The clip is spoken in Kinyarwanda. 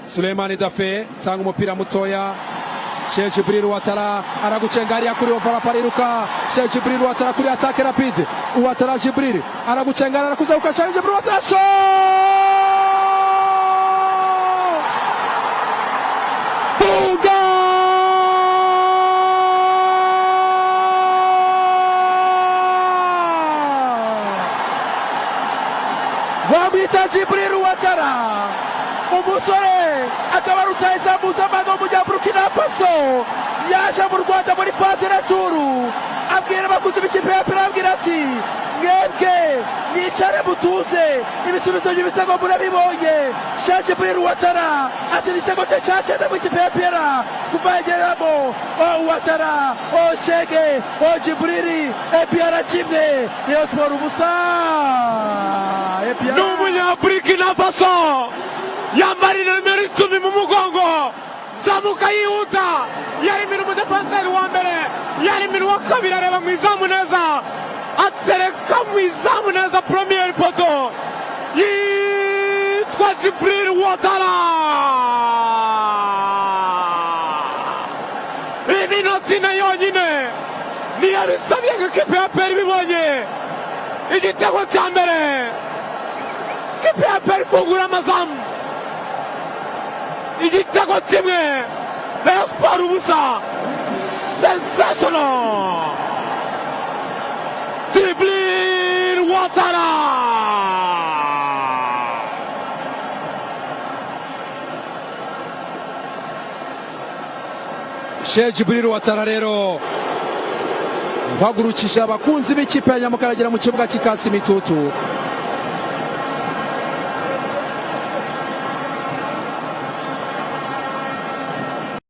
Sulemani Dafe tanga umupira mutoya. Cheick Djibril Ouattara aragucenga hariya kuri overlap, ariruka Cheick Djibril Ouattara kuri attaque rapide. Ouattara Djibril aragucenga, arakuzaruka. Cheick Djibril Ouattara, shot! Funga! Bamwita Djibril Ouattara, umusore akaba rutahizamu mpuzamahanga w'Umunyaburukina Faso, yaje mu Rwanda muri phase retour, abwira abakunzi b'ikipe ya APR, abwira ati: "Mwebwe mwicare mutuze, ibisubizo by'ibitego murabibonye." Cheick Djibril Ouattara ati igitego cye cya cyenda mu ikipe ya APR kuva yegeramo. O Ouattara, o Shege, o Djibril! APR 1, Rayon Sport 0. APR Ni Umunyaburikina Faso, yambara nomero 10 mu mugongo, zamuka yihuta, yarimira umudefanseri wa mbere, yarimira uwa kabiri, areba mu izamu neza, atereka mu izamu neza, premier poteau. Yitwa Djibril Ouattara. Iminota 4 yonyine niyo bisabye ngo ikipe ya APR ibibonye igitego cya mbere. Ikipe ya APR ifungura amazamu, igitego 1, Rayon Sport 0. Sensational, Djibril Ouattara! Cheick Djibril Ouattara rero uhagurukije abakunzi b'ikipe ya Nyamukaragera mu kibuga cy'ikasi imitutu.